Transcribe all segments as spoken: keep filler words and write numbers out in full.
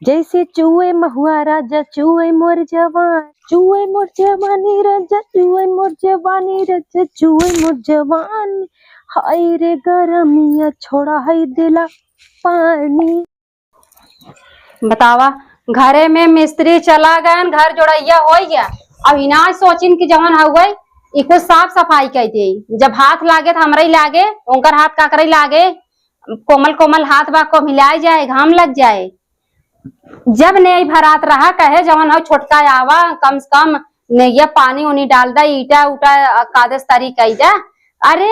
जैसे चुए महुआ राजा, चुए मोर जवान, चुए मोर जवानी राजा, चुए मोर जवानी राजा, चुए मोर जवान। हाय रे गरमिया, छोड़ा है दिला पानी। बतावा, घरे में मिस्त्री चला गयन, घर जोड़ैया होइ गया। अब इना सोचिन कि जवन हउवे, ई कुछ साफ सफाई कइ दे। जब हाथ लागे त हमरे ही लागे, उनकर हाथ काकरे लागे, कोमल कोमल हाथ बा, को मिलाए जाए, घाम लग जाए। जब नेई भरात रहा, कहे जवन हउ छोटका आवा, कम से कम नेइया पानी उनी डाल दा, ईटा उटा कादस तरी कइ दा। अरे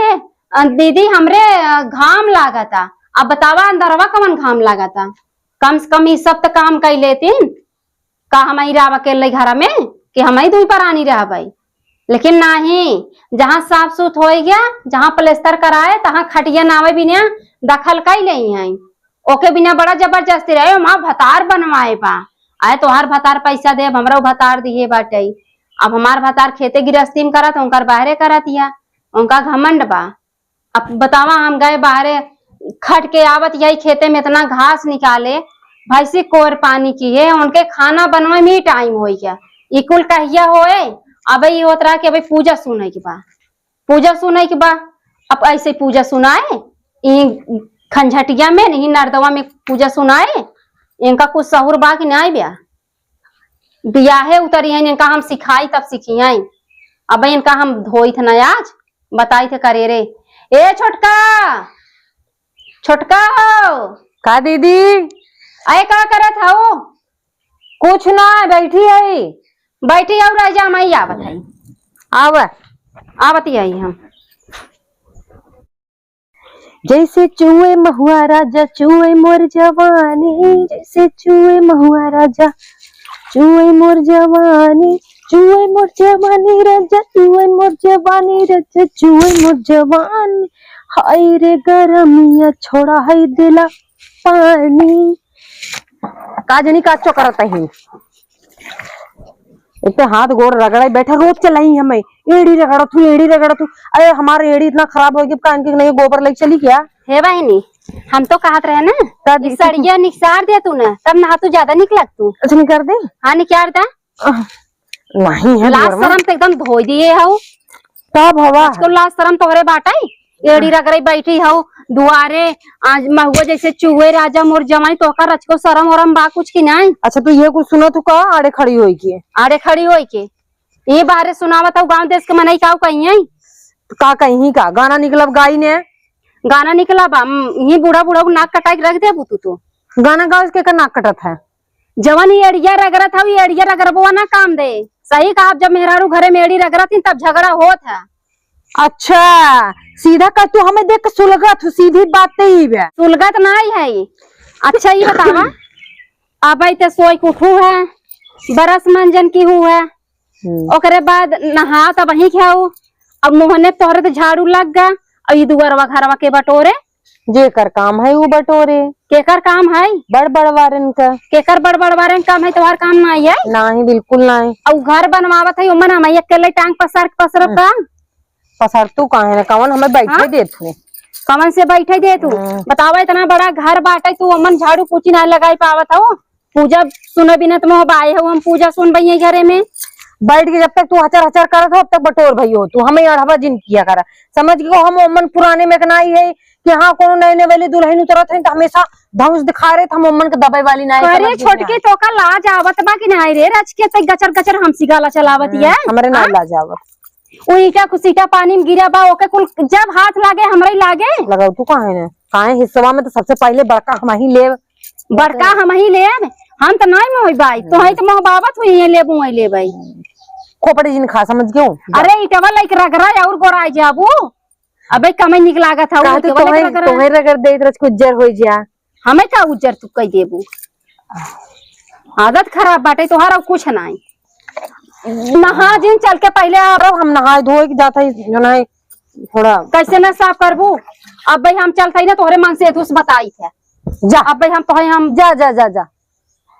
अ, दीदी हमरे अ, घाम लागता। अब बतावा अंदरवा कवन घाम लागता? कम से कम ई सब त काम कइ लेतिन। का हमही रहब अकेले घर में कि हमही दुई परानी रहबै? लेकिन नाही, जहाँ साफ सुथ होइ गया, जहाँ प्लेस्तर कराए, तहाँ खटिया नावे बिना दखल कइ लेई हैं। ओके बिना बड़ा जबरदस्ती रहे, हमार भतार बनवाए बा। आए तोहार भतार पैसा देब, हमरो भतार दिहे बाटे। अब हमार भतार खेते गिरस्ती में करत, उनकर बाहरे करत या, उनका घमंड बा। अब बतावा, हम गए बाहरे खट के आवत यही खेते में इतना घास निकाले, भैंसी कोर पानी किहे, उनके खाना बनवे में ही टाइम होइ गया। ई कुल कहिया होए? अबे ई होत रहा कि अबे पूजा सुने के बा, पूजा सुने के बा। अब ऐसे पूजा सुनाए, ई खंझटिया में, ई नर्दवा में पूजा सुनाए, इनका कुछ सहूर बा कि नाई बा? बियाहे उतरी हैं, इनका हम सिखाई तब सीखी हैं। अब इनका हम धोई थे ना आज, बताई थे करे रे। ए छोटका, छोटका हो। का दीदी? अरे का करत हऊ? कुछ ना, बैठी है। बैठी हऊ रह जा, मैं आवत है। आव। आवत ही आई हम। जैसे चुए महुआ राजा, चुए मोर जवानी, जैसे चुए महुआ राजा, चुए मोर जवानी, चुए मोर जवानी राजा, चुए मोर जवानी राजा, चुए मोर जवानी। हाय रे गरमिया, छोड़ा है दिला पानी। का जनी का चोकरत ही? एक तो हाथ गोड़ रगड़ाई बैठा, रोज चलाई हमें, एड़ी रगड़त हूँ, एड़ी रगड़त हूँ। अरे हमार एड़ी इतना खराब होइ गई, का इनके नहीं गोबर लेके चली क्या? हे बहिनी, हम तो कहत रहे ना, का ई दी-, सड़िया निकसार दे तू ना, तब ना तू ज्यादा निक लग तू। अच्छा निकार दे। हाँ निकार दे। अह, नहीं है लाज शरम तो एकदम धोई दिए हऊ। तब हवा। आजकल लाज शरम तोहरे बाटे। एड़ी रगड़े बैठी हऊ दुआरे, आज महुआ जैसे चुए राजा मोर जवानी, तोहका रचको शरम वरम बा कुछ की नाई? अच्छा, तू ये कुछ सुना, तू का आड़े खड़ी होई के? आड़े खड़ी होई के? ये बाहरे सुनावत हऊ, गाँव देश के मनई का कही है? का कही का? गाना निकलब गाई ने? गाना निकलब, हम ही बूढ़ा बूढ़ा को नाक कटाई के रख देबू तू तो। गाना गाओ, इसके का नाक कटत है? जवन ई एड़िया रगड़त हऊ, ई एड़िया रगड़बवा ना काम दे। सही कहा, जब मेहरारू घरे में एड़ी रगड़त ही, तब झगड़ा होत है। अच्छा, सीधा कह तू हमें देख के सुलगत हूँ, सीधी बात ही बे। सुलगत नाई है। अच्छा, ई बतावा, अब आई ते सोई के उठू है, बरस मंजन की हू है, हम्म। ओकरे बाद नहा तब वहीं खाऊ, अब मोहने तोहरे तो झाड़ू लग गा, अब ई दुआरवा घरवा के बटोरे, जेकर काम है उ बटोरे। केकर काम है? बड़ बड़वारन का। केकर बड़ बड़वारन काम है? तोहार काम नाई है? नाही, बिल्कुल नाही। अउ घर बनवावत है, ओमन हम अकेले टांग पसार के पसरब हम्म। का? पसर तू काहे ना, कवन हमें बैठे हाँ? देत हूँ। कवन से बैठे देत हूँ? हम्म। बतावा, इतना बड़ा घर बाटे, तू ओमन झाड़ू पोछी ना लगाई पावत हो? पूजा सुने बिना त मोह बाए हो, हम पूजा सुनबई घरे में। बैठ के जब तक तू हचर हचर करत हो, तब तक बटोर भई हो तू, हमें अढ़वा जिन किया करा। समझ गयो, हम ओमन पुराने में के नाई है कि हाँ, कोनो नए नवेली दुल्हन उतरत है त हमेशा धनुष दिखा रहे, त हम ओमन के दबे वाली नाई, अरे समझ गई छोटकी, ना। तोका लाज आवत बा कि नाई रे? रच के तई गचर गचर हमसी गाला चलावत हम्म, है, हमरे ना हाँ? लाज आवत। उ ईटा कुछ ईटा पानी में गिरा बा, ओके कुल जब हाथ लागे, हमरे ही लागे। लगाओ तू काहे ने? काहे हिस्सवा में तो सबसे पहले बड़का हम ही लेब। बड़का हम ही लेब, हम तो नहीं मोहबाई, तो है तो मोहबाबत हुई है, लेबू है लेबै। खोपड़ी जिन खा समझ क्यों? अरे ईटवा लाइक रगड़ा और गोराई जाबू। अबे कमे निक लागत है, काहे तो ईटवा लाइक तोहे, रगड़ा। तोहे रगड़ दे, इधर कुछ उज्जर हो जा। हमें का उज्जर तू कह देबू? आदत खराब बाटे तोहार, और कुछ नहीं। नहा जिन चल के पहले आप। अब हम नहाए धोए के जात है, जो नहीं थोड़ा। कैसे ना साफ करबू? अब भाई हम चलत ही ना, तोहरे मन से धुस बताई है। जा। अब भाई हम तोहे हम जा, जा, जा, जा।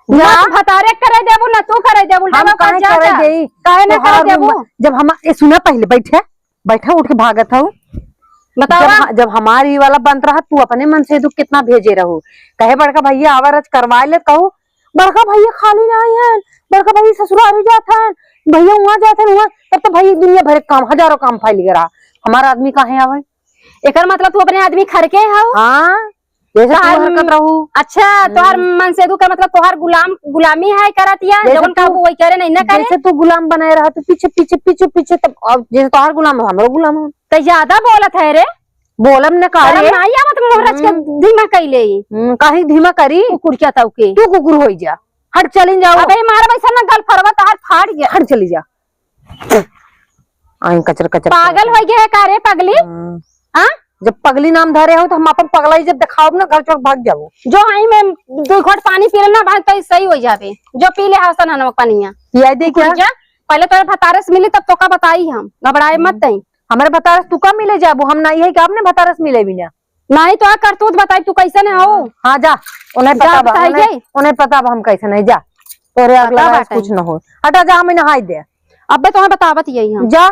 ना जा। तू भतारे करे देबू, ना तू करे देबू, उल्टा हम लोग काहे जा, करे जा। देई? काहे ना करे तोहार देबू? रूम, जब हम, ए, सुना पहले, बैठे, बैठे, उठ के भागत हऊ। बतावा। जब ह-, जब हमार ई वाला बनत रहा, तू अपने मन से तू कितना भेजे रहू। कहे बड़का भैया आवा रच करवा ले, कहू, बड़का भैया खाली नाहीं हैं, बड़का भैया ससुरारी जात हैं, भैया उहाँ जात हैं, उहाँ, तब तो भाई दुनिया भर के काम, हजारों काम फैल गया रहा। हमारा आदमी काहे आवे? एकर मतलब तू अपने आदमी खर के हौ? हाँ, जैसे तू तोहार हरकत रहू। अच्छा, तोहार हम्म। मनसेधू का मतलब तोहार गुलाम, गुलामी है करत या, जैसे जवन तू, कहबू वही करे, नहीं ना करे। जैसे तू गुलाम बनाए रहा, तू पीछे, पीछे, पीछे, पीछे, तब अब जैसे तोहार गुलाम हो, हमरो गुलाम हो। तो ज्यादा बोलत है रे। बोलब न का शरम रे? नाहीं आवत मोहरज के हम्म। धीमा कइले ही। हम्म, काहे धीमा करी? कुकुर क्या ताऊ के? तू कुकुर होई जा। हट चली जाओ। अबे मारा वैसा ना गल फरवा तहार फाड़ गया। हट चली जा। आई कचर कचर पागल करत हो गया है का रे पगली? हम्म। हाँ? जब पगली नाम धरे हो तो हम अपन पगलाई जब दिखाओ ना घर छोड़ भाग जाओ। जो आई मैं दो घोट पानी पी लेना भाग तो सही हो जाबे। जो पी ले हासन हनवा पनिया। पियाई दे कुकुर क्या? जा, पहले तोरे भतारे से मिली तब तोका बताई हम। घबराए मत तई। हमरे भतारे से तू का मिले जाबू? हम नाहीं है कि अपने भतारे से मिले भी ना। नाहीं तो आ करतूत बताई तू कैसन हौ। हाँ जा, उन्हें जा पता बा, बताई उन्हें, जाई। उन्हें पता बा हम कैसन है, जा। तोरे आग पता लगाए बाटे। कुछ न हो। हटा जा, हमें नहाई दे। अबे तोहे बतावत यही हम। जा,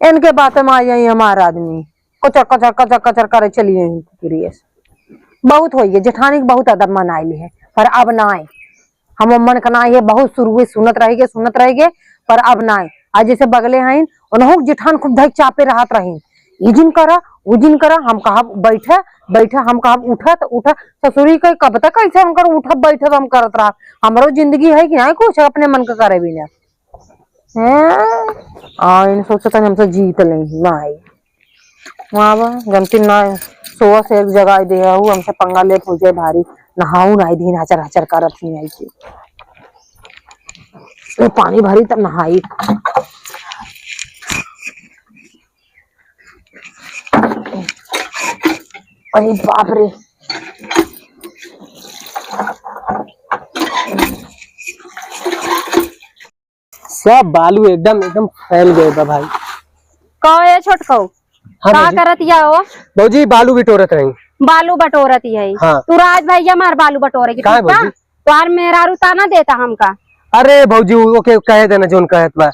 इनके बात में आ जाई हमार आदमी। कचर, कचर, कचर, कचर करे चली यही कुकुरिया से। बहुत होई गए, जेठानी के बहुत अदब मनाइली है, पर अब ना आए। हम मन का ना ये बहुत शुरू हुई सुनत रह गए, सुनत रह गए, पर अब ना आए। आज जैसे बगले हैं, उन्हों जेठान खूब धई चापे रहत रही, "ई जिन करा, ऊ जिन करा।" हम कहब, "बैठे, बैठे।" हम कहब, "उठा," तो उठा। ससुरी के कब तक ऐसे उनकर उठब बैठब हम करत रहा? हमरो जिंदगी है कि नहीं कुछ अपने मन का करे बिना? हैं? आ, इन सोचत हन हमसे जीत लेही, ना आई। वहाँ बा, गलती ना सोवा से एक जगह आई दे, हऊ हमसे पंगा लेत हो जाए भारी। नहाऊ ना आई दिन हचर हचर करत ही आई के। ये पानी भरी तब नहाई। अरे बाप रे। सब बालू एकदम, एकदम फैल गए बा भाई। कहो ए छोटकऊ, हाँ का भौजी। करत या हो? भौजी, बालू बिटोरत रही। बालू बटोरत ही है। हाँ। तू राज भैया मार बालू बटोरे की, काहे ठीक बा? भौजी? तोहार मेहरारू ताना देता हमका। अरे भौजी, उ-, ओके कहे देना जोन कहत बा।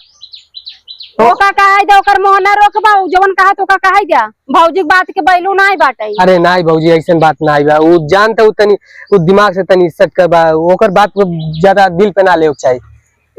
ओ- ओका कहे दे, ओकर मोहना रोकबा, उ जवन कहा तो ओका कहे दे। भौजी के बात के बैलू नाई बाटे। अरे नाई भौजी, ऐसन बात नाई बा। उ जानता उ तनी, उ दिमाग से तनी सटका बा, ओकर बात को ज्यादा दिल पे ना लेवे के चाही।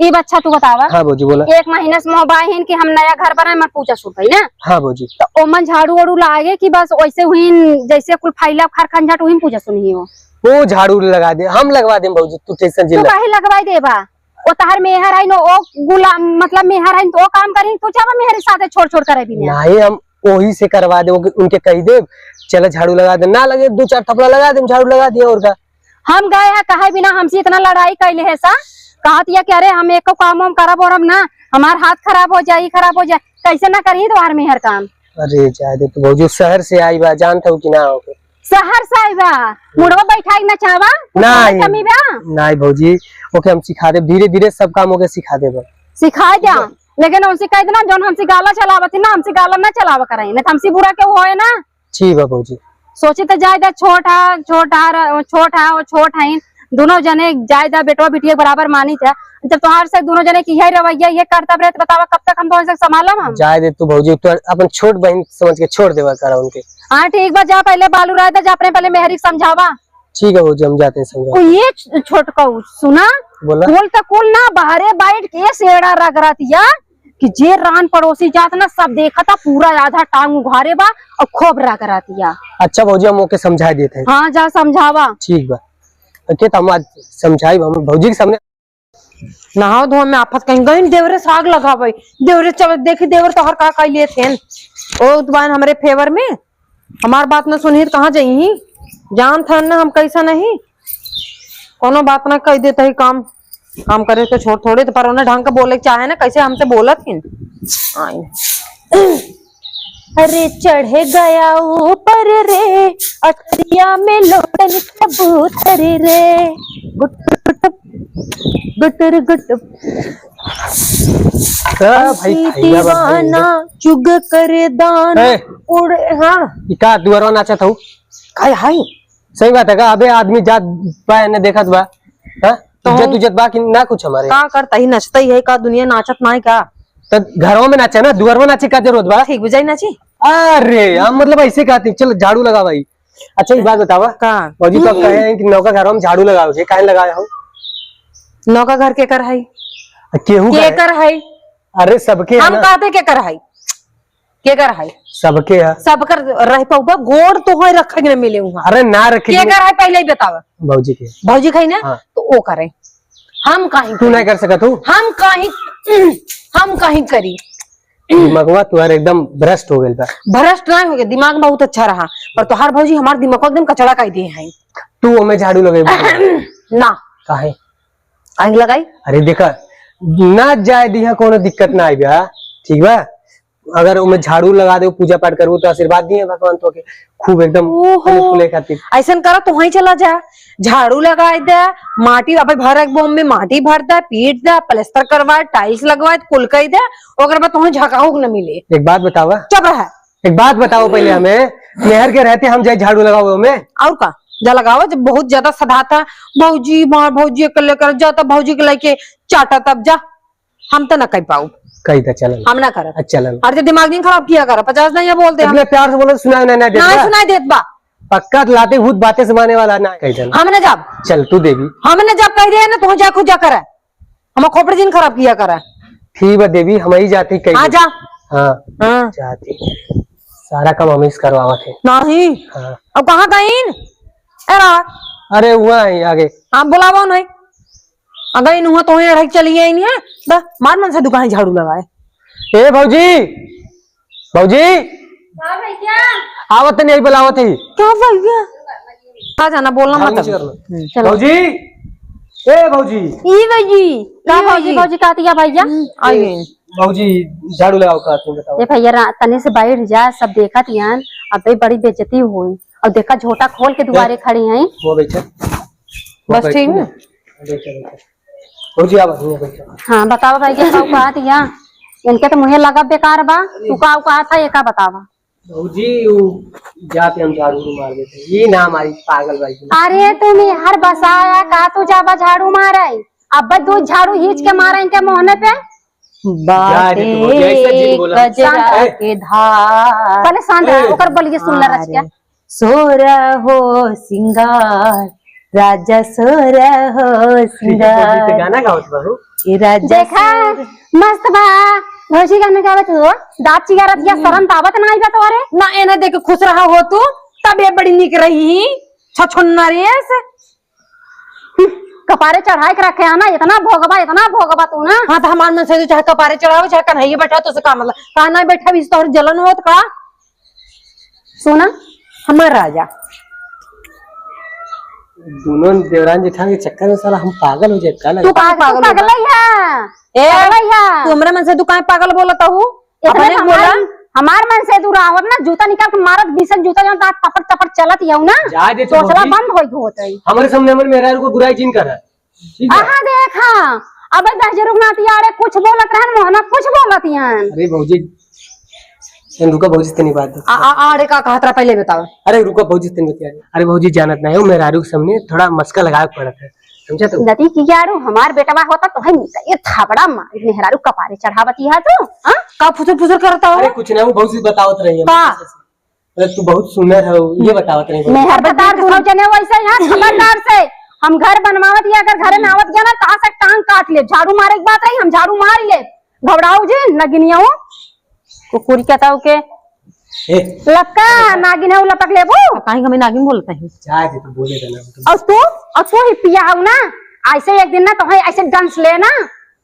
ई बच्चा तू बतावा। हाँ भौजी, बोला। एक महीना से मोह बाहिन कि हम नया घर बनाए, मत पूछा सुनता ही ना। हाँ भौजी। तो ओमन झाड़ू वाड़ू लागे कि बस वैसे हुई, जैसे कुल फैला खरखंझट हुई पूछा सुनी हो? वो झाड़ू लगा दे, हम लगवा देम भौजी, तू tension तू जिन ले। काहे लगवाई देबा? ओ तहार मेहर आइन, ओ गुलाम, मतलब मेहर आइन तो ओ काम करी, तू चाहबा मेहर साथे छोड़ छोड़ करे भी ना। नहीं, हम ओही से करवा दे, ओके, उनके कही दे, "चला झाड़ू लगा दे," ना लगे दो चार थपड़ा लगा दे, झाड़ू लगा दिया और का। हम गए हैं कहे बिना हमसे इतना लड़ाई कैले है सा, कहत या कि अरे हम एको काम हम करब और हम ना, हमार हाथ खराब हो जाए, ई खराब हो जाए, कैसे ना करी तोहार मेहर काम। अरे जाए दे तू भौजी, शहर से आई बा, जानत हो कि ना ओके। शहर से आई बा, मुड़वा बैठाई ना चाहवा, कुछ नहीं। कमी बा? नहीं भौजी, ओके हम सिखा देब, धीरे धीरे सब काम ओके सिखा देब। सिखा द्या, लेकिन उनसे कह देना जौन हमसे गाला चलावत ही ना, हमसे गाला ना चलावा कराई, नहीं तो हमसे बुरा केहू होए ना। ठीक बा भौजी। सोची तो जाए दे, छोट है, छोट है, र-, छोट है, वो छोट है, दोनों जने जाए दे, बेटवा बिटिया के बराबर मानी थे। जब तोहार से दोनों जने की यही रवैया, ये करतब रहे, तो बतावा कब तक हम तोहन से संभालब हम? जाए दे तू भौजी, तू अपन छोट बहन समझ के छोड़ देवा करा उनके। हाँ ठीक बा, जा पहले बालू रह दे, जा अपने पहले मेहरी के समझावा। ठीक है भौजी, हम जाते हैं समझा। ओ ये छ-, छोटकऊ, सुना? बोला। कुल त कुल ना, बाहरे बैठ के सेड़ा रगड़तिया कि जे रान पड़ोसी जात ना, सब देखता, पूरा आधा टांग उघारे बा और खूब रगड़तिया। अच्छा भौजी, हम ओके समझा देते हैं। हाँ, जा समझावा। ठीक बा। ओके, तो हम आज समझाई, हम भौजी के सामने। नहाओ धोए में आफत कहीं गइन, देवरे से आग लगावे। देवरे चल, देखी देवर तोहर का कई लेत हेन। ओ दुबान हमरे favor में, हमार बात न सुनही त कहाँ जइही? जानत हन ना हम कैसा नहीं, कोनो बात ना कह देत ही काम। काम करे तो छोड़ थोड़े, तो पर उन्हें ढंग के बोले के चाहे ना, कैसे हमसे बोलत हिन। आई। अरे चढ़ गया ऊपर रे, अटरिया में लोटन कबूतर रे, गुट गुट गुटर गुटर। का भाई ऐसी खैया बा भाई दीवाना, रे? चुग कर दाना, ए! उड़े, हाँ। ई का दुआरवा नाचत हऊ? काय हाय? सही बात है का? अबे आदमी जात बा, एने देखत बा। हाँ? तो इज्जत उज्जत बा कि ना कुछ हमारे? का करता ही, नचता ही है का? दुनिया नाचत ना है का? तो घरों में नाचे ना, दुआरवा नाचे का जरूरत बा? ठीक बुझाई नाची। अरे, हम मतलब ऐसे कहते हैं, चल झाड़ू लगा भाई। अच्छा, एक बात बतावा। का? भौजी तो हम्म। कहे हैं कि नौका घर में झाड़ू लगाओ, ये काहे लगाए हो? नौका घर केकर है? आ, केहू का है? केकर है? अरे, सबके है हम ना। कहते केकर है? केकर है? सबके है। सबकर रह पउबा, गोड़ तोहई रखे के न मिले उहाँ। अरे, ना रखे के केकर है, पहिले ही बतावा। भौजी के। भौजी खाई ना? हाँ। तो ओ करे। हम काहे तू करी? नहीं कर सकत हूँ? हम काहे, हम काहे करी? दिमगवा तुहार एकदम भ्रष्ट हो गइल बा। भ्रष्ट ना हो गया, दिमाग बहुत अच्छा रहा, पर तोहार भौजी हमार दिमाग को एकदम कचड़ा कर दिए हैं। तू ओमे झाड़ू लगेबू? ना। काहे? काहे लगाई? अरे देखा, ना जाए दिहा, कोनो दिक्कत ना आई बा, ठीक बा? अगर ओमे झाड़ू लगा दे, पूजा पाठ करबू तो आशीर्वाद दिए भगवान तो के खूब एकदम ओहो। फले फूले खातिर। ऐसन करा, तू वहीं चला जा, झाड़ू लगाए दे, माटी अबे भर एक बोम में माटी भर दे, पीट दे, प्लास्टर करवा, टाइल्स लगवा, कुल कई दे, ओकर बाद तोहे झकाहू न मिले। एक बात बतावा। चुप रह। एक बात बताओ पहले हमें, मेहर के रहते हम जाए झाड़ू लगाओ हमें? और का? जा लगाओ, जब बहुत ज्यादा सधाता, भौजी मार, भौजी अकेले कर, जा तब भौजी के लेके चाटा तब जा। हम तो ना कर पाऊ। कही था चलन। हम ना करब। अच्छा चलन। और जो दिमाग नहीं खराब किया कर, पचास नहीं ये बोलते हम। इतने प्यार से बोलो, सुनाई नहीं, नहीं देत नहीं बा। सुनाई देत बा। पक्का लाते भूत बातें समाने वाला ना कही था। हम ना जाब। चल तू देवी। हम ना जाब कह दे ना, तू जा खुद जा कर। हम खोपड़ी दिन खराब किया कर। ठीक बा देवी, हम ही जाते कही हाँ दे। जा। हाँ। हाँ। जाते। सारा काम हम ही से करवावत है। नहीं। हाँ। अब कहाँ गईन? एरा। अरे हुआ है आगे। हाँ, बुलावा नहीं। अगर इन हुआ तो यहाँ रह के चली आई नहीं है, बस मार मन से दुकान झाड़ू लगाए। ए भौजी, भौजी, का भैया? आवत नहीं, बुलावत ही। का भैया? का जाना, बोलना झाड़ू मत नीचे अब। कर लो। हम्म, चलो। भौजी, ए भौजी। ई भौजी। का ई भौजी, भौजी? भौजी का तिया भैया? हम्म, आई ए, गई। भौजी, झाड़ू लगाओ का तुम बताओ। ए भैया, रा-, तने से बैठ जा, सब देखत यान, अबे बड़ी बेइज्जती होई। और देखा, झोटा खोल के दुआरे ए, खड़ी हैं। वो बैठा। वो बस बैठा ठीक ना। है। बैठा, बैठा। भौजी, आवा, हियाँ बैठा। हाँ, बतावा भाई, के का कहत या? इनके तो मुँहे लगा बेकार बा। तू का कहत है, ये का बतावा? भौजी, उ जाते हम झाड़ू मार देते। ये ना हमारी पागल भाई। अरे, तू मेहर बसाया का, तू जाबा झाड़ू मारे? अब दू झाड़ू हीच के मारे इनके मोहने पे। जा दे तू भौजी, ऐसा जिन बोला। बातें गजरा ए। के धार। पहले शांत रह, ए। ओकर बोलिए सुन ले रच के। सोरहो सिंगार, राजा सोरहो ये भौजी तो सिंगार। गाना गावत बा हो। ए राजा देखा, सोर- मस्त बा। भौजी गाना गावत हो, दाँत चिगारत या शरम तावत ना आइबा तोरे। ना, एने देख के खुश रहा हो तू, तब ये बड़ी निक रही। छछुन्ना रेस। हम्म, कपारे चढ़ाए के रखे है ना, इतना भोगबा, इतना भोगबा तू ना। हाँ, तो हमार मन से तू चाहे कपारे चढ़ावे, चाहे कन्हैया बैठा, तो से का मतलब? कहा ना बैठा भी तोहर जलन होत का? सुना, हमार राजा। दोनों देवरान जेठान के चक्कर में साला हम पागल हो जाए, का लगा? तू काहे तू पागल पागल होबा? है? ए, पागल है? तू हमरे मन से तू काहे पागल बोलत हूँ? इतने अपने में बोला। हमार, हमार मन से दूर आवत ना, जूता निकाल के मारत, बीसन जूता जौन तात चपट चपट चलत यहू ना। जा दे तू सोचला भौजी। बंद होई होत है। हमरे सामने हमरे मेहरारू को बुराई जिन कर। ठीक है? आहा देखा, अबे दहजरुक नाती आड़े कुछ बोलत रहन, मोहना कुछ बोलत यहन। अरे भौजी, तनी रुका भौजी, तनी बात। आ, आ, आड़े का कहत रहा पहले बताओ। अरे रुका भौजी, तनी बतिया। अरे भौजी जानत नहीं हो, मेहरारू के सामने थोड़ा मस्का लगावे के पड़त है। समझा तू? नती कियारू, हमार बेटवा होता तो है नहीं, ये थाबड़ा मार, मेहरारू कपारे चढ़ावत ही है तू, हाँ? का फुसर फुसर करता हो? अरे कुछ ना, वो भौजी बतावत रही है। का? अरे तू बहुत सुंदर है, ये बतावत रही भौजी। मेहर बतार दुनो जने वैसे यहाँ खबरदार से, हम घर बनवावत या अगर घरे ना आवत गया ना, कहाँ से टांग काट ले, झाड़ू मारे की बात रही, हम झाड़ू मार ले, घबराऊ जी, नगिनिया हो। कुकुर के ताऊ के। ए। लपका, नागिन है, वो लपक लेबू। काहे हमें नागिन बोलता है? जा दे, तू बोले देना। और तू, और तू ही पिया हो ना, ऐसे एक दिन ना तो है, ऐसे डंस ले ना,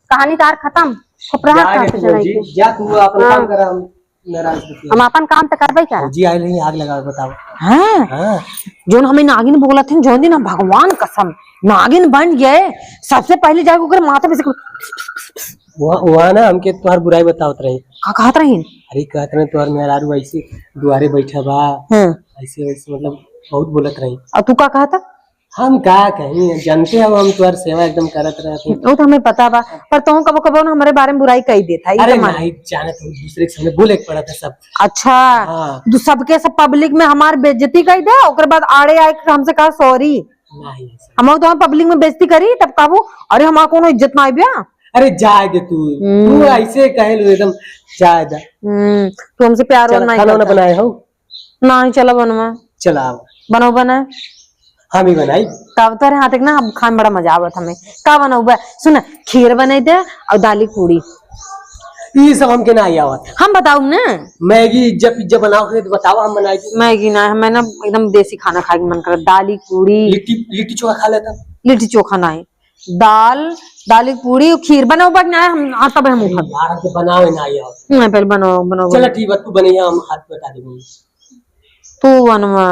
कहानी तार खत्म। खपरा जा का रे कुछ तू नहीं भौजी, के। जा तू अपन हाँ। काम करा, हम नाराज होती हम है। अपन काम तो करबे का। भौजी आए रही, आग लगा बताओ। हाँ। हाँ। जोन हमें नागिन बोलत हैं, जोन दिन हम भगवान कसम नागिन बन गए, सबसे पहले जाके ओकर माथे पे से वहाँ, वहाँ ना हमके तोहार बुराई बतावत रही। का कहत रही? अरे कहत रही तोहार मेहरारू ऐसे दुआरे बैठा बा, हाँ। ऐसे वैसे मतलब बहुत बोलत रही। और तू का कहता? हम का कहीं, जानते हो हम तोहार सेवा एकदम करत रहते। वो तो हमें पता बा, पर तोह कबो कबो ना हमारे बारे में बुराई कही देता है, अरे ये तो मान। नहीं जानत, हम दूसरे के सामने बोले के पड़ा था सब। अच्छा, हाँ। तू सबके सब पब्लिक में हमार बेइज्जती कही दे, ओकर बाद आड़े आए के हमसे कहा सॉरी। नहीं, सर। हम तो हम पब्लिक में बेइज्जती करी, तब कहबू, "अरे, हमार कोनो इज्जत ना आइबे।" अरे, जाए दे तू। हम्म। तू ऐसे कहे लो एकदम, जाए दे। हम्म, तू हमसे प्यार चल, और नहीं खाना वाना करता। बनाए हो? नहीं, चला बनवा। चला आओ। बनाओ, बनाए। हम ही बनाई। तब तोरे हाथ के ना हम खाए में बड़ा मजा आवत हमें। का बनउबे? सुन, खीर बनाई दे और दाली पूड़ी। ई सब हमके ना आवत। हम बताऊ ना। मैगी इज्जा पिज्जा बनाओ के तो बताओ, हम बनाई दी। मैगी ना, हमें ना एकदम देसी खाना खाए के मन करत। दाली पूड़ी। लिट्टी, लिट्टी चोखा खा लेता। लिट्टी चोखा नहीं, दाल, दाली पूड़ी और खीर बनउबे कि ना, हम, हाँ, तब हम अरे उठब। यार, हमके बनावे ना आवत। नहीं, पहले बनाओ, बनाओ, चलो बनाओ। ठीक बा, तू बनइया, हम हाथ बटा देबो। तू बनवा,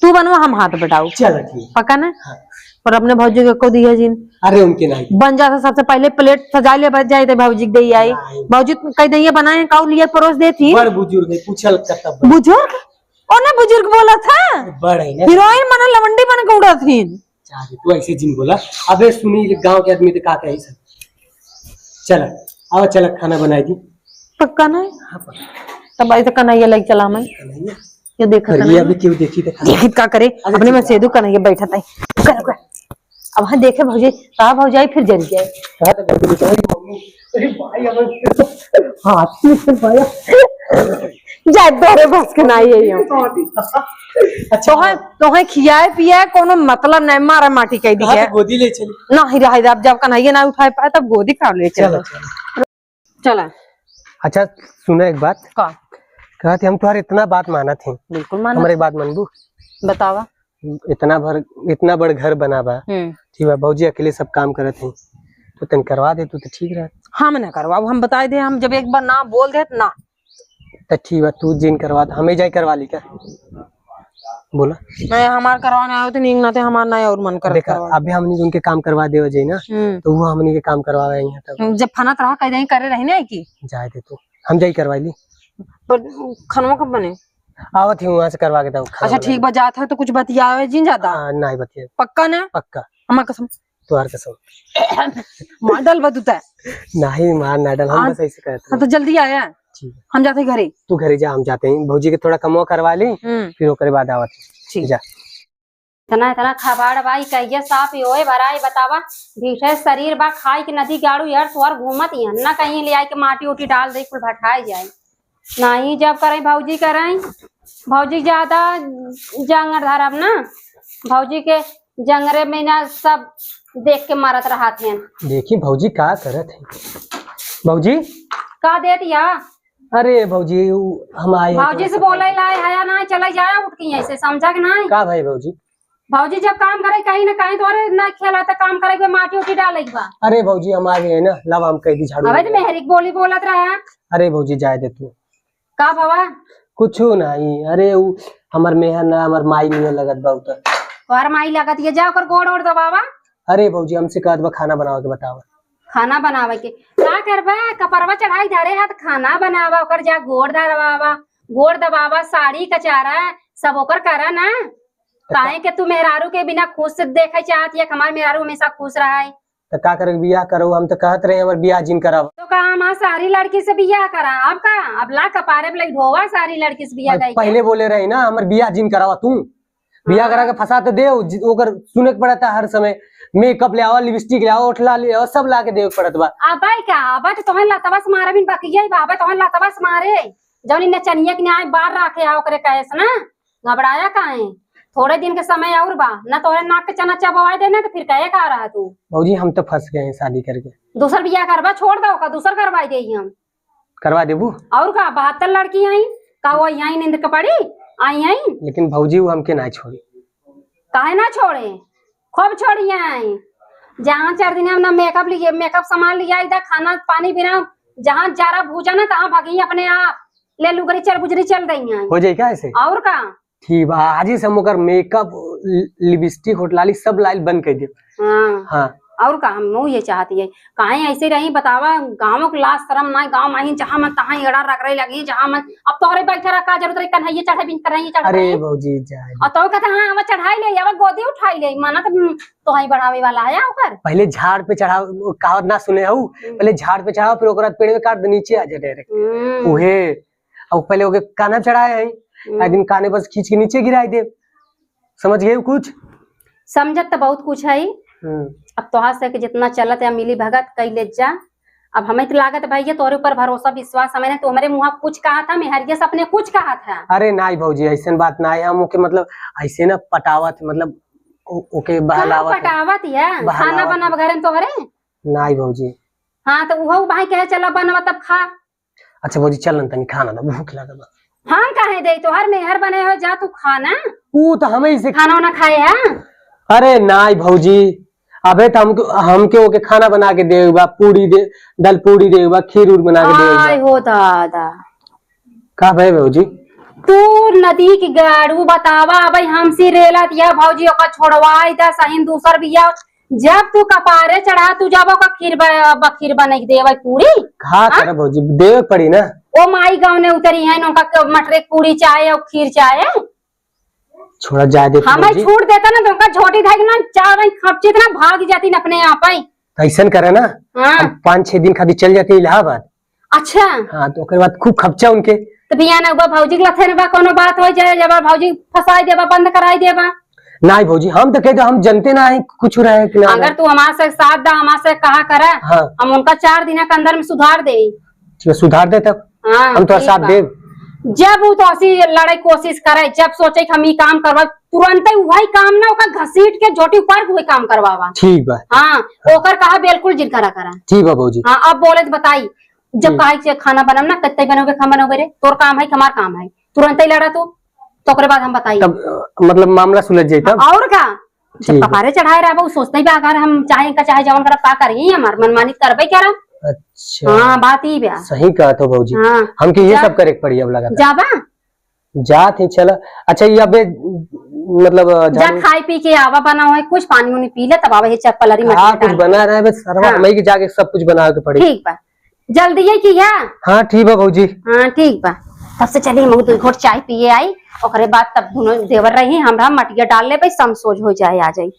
तू बनवा, हम हाथ बटाऊ। चलो ठीक। पक्का ना? हाँ। पर अपने भौजी के को दिया जिन। अरे उनके नहीं। बन जाता सबसे पहले प्लेट सजा लिया, बच जाए तो भौजी के दे आई। नहीं। भौजी कह दइया बनाए, काऊ लिया परोस देती। बड़ बुजुर्ग है, पूछल करता बड़। बुजुर्ग? ओने बुजुर्ग बोला था। बड़ है ना। हीरोइन बना लवंडी बन के उड़ा थी। चाहे तू ऐसे जिन बोला। अबे सुनी, गांव के आदमी तो का कही सब। चल, आओ, चल, खाना बनाई दी। पक्का ना? हाँ, पक्का। तब ऐसे कन्हैया लेके चला मैं। कन्हैया? ये देखा अरे, ये कन्हैया। अभी क्यों देखी, देखा। देखी का करे? अच्छा, अपने में ठीक है। सेदू कन्हैया बैठा था। कर, कर। अब हाँ देखे भौजी, कहा भौजाई फिर जल जाए। कहा तो भौजी, भौजी, मम्मी, अरे भाई, अब हाँ, ठीक है भाई। जाए तोरे बस के ना ये यो। अच्छा। तोहे, तोहे खियाए पियाए कोनो मतलब नहीं, मारा माटी कह दी कहा है। तो गोदी ले चली। नहीं रहे, अब जब कन्हैया ना उठाए पाए, तब गोदी का ले चलो, चलो। चलो। चला। अच्छा, सुना एक बात। का? कहत ही हम तुम्हारे इतना बात मानत ही। बिल्कुल मानत हमारे ही। बात मानबू? बतावा। इतना भर, इतना बड़ घर बना बा। हम्म। ठीक बा, भौजी अकेले सब काम करत ही, तो तन करवा दे तू तो ठीक रह। हम ना करवाऊ, हम बताई दे, हम जब एक बार ना बोल दे ना। तो ठीक बा, तू जिन करवा दे, हमें जाई करवा ली का? बोला। नहीं, हमार करवाने आयो तो नीक ना थे, हमार ना और मन करत देखा, करवा। अभी हमनी उनके काम करवा देवे जाई ना, हम्म। तो वो हमनी के काम करवावे आई है तब। हम्म, जब फना तरह कह दे करे रही ना कि जाए दे तू, हम जाई करवा ली। पर खनवा कब बने? आवत ही वहाँ से करवा के तब खाना अच्छा, बनाई। ठीक बा, जात है तो कुछ बतियावे जिन ज्यादा। हाँ, नहीं बतिया। पक्का ना? पक्का। हमार कसम। तुहार कसम। मार डाल बा तू तै। नहीं, मार ना डाल, हम आ, बस ऐसे कहते हाँ, तो हैं। जल्दी आया। ठीक है। हम जाते घरे। तू घरे जा, हम जाते हैं। भौजी के थोड़ा कमवा करवा ली, हम्म। फिर ओकरे बाद आवत हैं। ठीक। जा। इतना, इतना खबाड़ बा, ई कहिया साफ होए भराई बतावा। भीठे शरीर बा, खाई के नदी गाड़ू यार, सोर घूमत ही हन ना, कहीं ले आई के माटी उटी डाल दे, कुल भठाई जाए। नहीं, जब करई भौजी करई, भौजी ज्यादा जांगर धरब ना, भौजी के जंगरे में ना सब देख के मारत रहत हैं। देखी भौजी का करत है। भौजी? का देत या? अरे भौजी, उ हम आए हैं भौजी थोड़ा से सा बोले काम। लाए है या ना, चले जाए उठ के यहीं से, समझा कि नहीं? का भाई भौजी? भौजी जब काम करे कहीं ना कहीं तोरे ना खेला त काम करे के माटी उटी डाले के बा। अरे भौजी हम आ गए ना, लावा हम कह दी झाड़ू अबे तो लगा। मेहरी के बोली बोलत रहा। अरे भौजी जाए दे तू। का बाबा? कुछ नहीं, अरे उ हमर मेहर ना हमर माई नियर लगत बा उ त। तोहर माई लगत ये जा ओकर गोड़ ओड़ दबावा। अरे भौजी हमसे कहत बा खाना बनावे के बतावा। खाना बनावे के का करबा? कपरवा चढ़ाई धरे हाथ खाना बनावा, ओकर जा गोड़ दबावा, गोड़ दबावा, साड़ी कचारा सब ओकर करा ना। त का काहे के तू मेहरारू के बिना खुश देखे चाहत या कि हमार मेहरारू हमेशा खुश रहे? त का करे, बियाह करो, हम त कहत रहे हमर बियाह जिन करावा। तो का हमार सारी लड़की से बियाह करा? अब का? अब ला कपारे पे लई ढोवा सारी लड़की से बियाह अब कई के। पहले बोले रही ना हमर बियाह जिन करावा तू। बियाह हाँ। करा के फंसा त दे, जि-, ओकर सुने के पड़ता हर समय, मेकअप ले आवा, लिपस्टिक ले आवा, ओठला ले आवा, सब ला के देवे के पड़त बा। अबे का? अबे तो तोहन लतवा से मारे बिन बकिया ही बा, अबे तोहन लतवा से मारे। जौन इ नचनिया के न्याय बार राखे आ ओकरे कहे से ना। घबराया काहे? थोड़े दिन के समय और बा, ना तोहरे नाक के चना चबवाए देना तो फिर कहे का रहा तू? भौजी, हम तो फंस गए हैं शादी करके। दूसर बियाह करबा, छोड़ दो का, दूसर करवाई देई हम। करवा देबू? और का, बहत्तर लड़की आई, का वो यहीं नींद के पड़ी? आई आई। लेकिन भौजी, वो हमके ना छोड़ी। काहे ना छोड़े? खूब छोड़ी आई। जहाँ चार दिन हम ना मेकअप लिए, मेकअप सामान लिया, इधर खाना पानी बिना, जहाँ जरा भूजा ना, तहाँ भागी अपने आप। ले लुगरी चल बुजरी चल दई आई। हो जाई का ऐसे? और का? ठीक बा, आज ही से हम ओकर मेकअप, लि-, लिपस्टिक, होठ लाली सब लाइल बंद कर दे। हाँ। हाँ। और का, हम ये चाहती है, काहे ऐसे रही बतावा, गाँव के लाज शरम ना, गाँव में ही जहाँ मन तहाँ एड़ा रगड़े लगी, जहाँ मन, अब तोहरे बैठे रहा का जरूरत रही, कन्हैया चढ़े बिन कन्हैया चढ़े अरे रही। भौजी, जाए दे। और तो कहता, हाँ, हम चढ़ाई ले, अब गोदी उठाई ले, माना तो, तो ही बढ़ावे वाला है ओकर। पहले झाड़ पे चढ़ाओ, वो कहावत ना सुने हऊ, हम्म। पहले झाड़ पे चढ़ाओ, फिर ओकरा पेड़ में काट दे, नीचे आ जाए डायरेक्ट। हम्म। उहे, अब पहले ओके कान्हा चढ़ाए हैं, हम्म। एक दिन कान्हे बस खींच के नीचे गिराई दे। समझ गए कुछ? समझत तो बहुत कुछ है। हम्म। अब तोहार से कि जितना चलत है मिली भगत कई ले जा। अब हमें तो लागत भैया तोरे ऊपर भरोसा विश्वास हमें नहीं, तो हमारे मुँह कुछ कहा था, मेहरिया से अपने कुछ कहा था। अरे नाई भौजी, ऐसन बात ना है, हम ओके मतलब ऐसे ना पटावत, मतलब ओ-, ओके कहाँ बहलावत है। पटावत या? बहलावत खाना बनाब है। घरे में तोहरे? नाई भौजी। हाँ, तो उहो भाई कहे, "चला बनवा तब खा।" अच्छा भौजी, चल न तनी खाना दा, भूख लागल बा। हम काहे देई, तोहर मेहर बने हो, जा तू खा ना। ऊ तो हमें से खाना वाना खाए है? अरे नाई भौजी, अबे तो हमके, हमके ओके खाना बना के देवे बा, पूरी दे, दाल पूरी देवे बा, खीर उर बना के देवे बा। आय हो दादा। का भए भौजी? तू नदी के गाड़ू बतावा, अबे हमसे रेलत या भौजी, ओका छोड़वाई दा, सही दूसर बिया। जब तू कपारे चढ़ा, तू जब ओका खीर ब-, बखीर बने के देवे पूरी। का हाँ? करे भौजी, देवे पड़ी ना। ओ माई गाँव ने उतरी है, उनका के मटरे के पूरी चाहे और खीर चाहे। छोड़ा जाए दे हमें भौजी। छूट देता ना, तो उनका झोटी धाई ना, चार रंग खपचित ना, भाग जाती ना अपने आप ही। तो ऐसन करे ना, हाँ। हम पाँच छह दिन खातिर चल जाते इलाहाबाद। अच्छा। हाँ, तो ओकर बाद खूब खपचा उनके। तो बिया ना बा भौजी के लथे ना बा, कोनो बात हो जाए, जब भौजी फंसाई देबा, बंद कराई देबा। नाई भौजी, हम तो कहते हम जनते ना है कुछ रहे कि ना अगर रहे। तू हमारे से साथ दा, हमारे से कहा करा, हाँ। हम उनका चार दिन के अंदर में सुधार दे। ठीक है, सुधार दे तब। हाँ, हम तोहर ठीक साथ बा। देब। जब उ तो ऐसी लड़ाई कोशिश करे, जब सोचे कि हम ई काम करवा, तुरंते वही काम ना ओकर घसीट के झोटी ऊपर वही काम करवावा। ठीक बा। हाँ, ओकर कहा बिल्कुल जिन करा करा। ठीक बा भौजी। हाँ, अब बोले तो बताई, जब हम्म। कहा कि खाना बनम ना, कत्ते बनोगे, हम बनोगे रे, तोर काम है कि हमार काम है, तुरंते लड़ा तू, तो ओकरे बाद हम बताई। तब, अ, मतलब मामला सुलझ जाई तब? और का? जब ठीक है। कपारे चढ़ाए रहबा, उ सोचते बा, अगर हम चाहे इनका चाहे जवन करब, का करी, हमार मनमानी करबे करब। अच्छा। हाँ, बात ई बा। सही कहत हो भौजी। हाँ। हमके ये जा। सब करे के पड़ी अब लगातार। जाबा? जात ही चला। अच्छा, ये अबे, मतलब, जा जानू खाए पी के आवा, बना हुआ कुछ पानी उनी पी ले, तब आवा, ये चप्पल अरी हाँ, मटकी कुछ डाल। बना रहे, बस सरवा हाँ। हमें के जाके सब कुछ बनावे के पड़ी। ठीक बा, जल्दी है कि है? हाँ, ठीक बा भौजी। हाँ, ठीक बा। तब से चली, हम दो घोट चाय पिए आई, ओकरे बाद तब दोनों देवर रही, हमरा मटिया डाल ले, भाई, समसोज हो जाए, आ जाई।